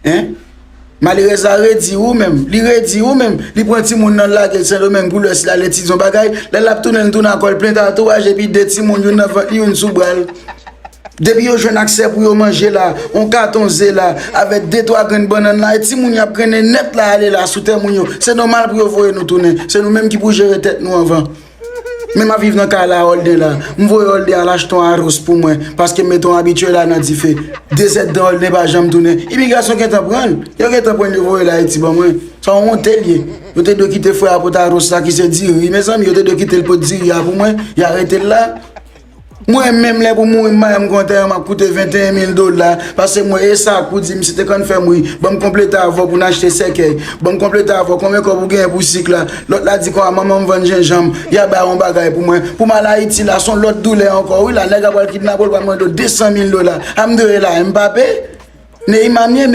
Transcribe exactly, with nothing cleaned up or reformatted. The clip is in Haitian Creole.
Hein? Malerèz la redi ou menm, li redi ou menm, li pran timoun nan lage l Sendomeng pou lwès la, l etidye yon bagay, lè l ap tounen, l tounen ak kò l plen tatouaj epi de timoun, youn nan vant li, youn sou bra l. Depi yo jwenn aksè pou yo manje la, yon katon ze la, avèk de twa grenn bannann la, e timoun y ap grennen nèt la ale la sou tè moun yo. Se nòmal pou yo voye nou tounen. Se nou menm ki pou jere tèt nou anvan. Men m ap viv nan kay la, Holden la. M voye Holden al achte yon aros pou mwen, paske m mete yon abitye la nan dife. Dezèdtan Holden pa janm tounen. Imigrasyon gentan pran l. Yo gentan pran l, yo voye l Ayiti ban mwen. Sa yon wonte l ye. Yo te dwe kite frè a pot aros la ki se diri. Mezanmi, yo te dwe kite l pot diri a pou mwen. Y arete l la. Mwen menm lè pou mouri, m marye m gen yon antèman m ap koute venteyen mil dola. Pase mwen e sa k pou di misye te konn fè m ri. Ban m konplete avè w pou n achte sèkèy. Ban m konplete avè w konbyen kòb ou genyen pou sik la. Lòt la di konsa manman m vann jenjanm. Y a bay yon bagay pou mwen. Pou m al Ayiti la, se yon lòt doulè ankò wi la. Nèg la pral kidnape w, l pral mande w de san mil dola. A m dwe la, m pa pe. Neima m ye,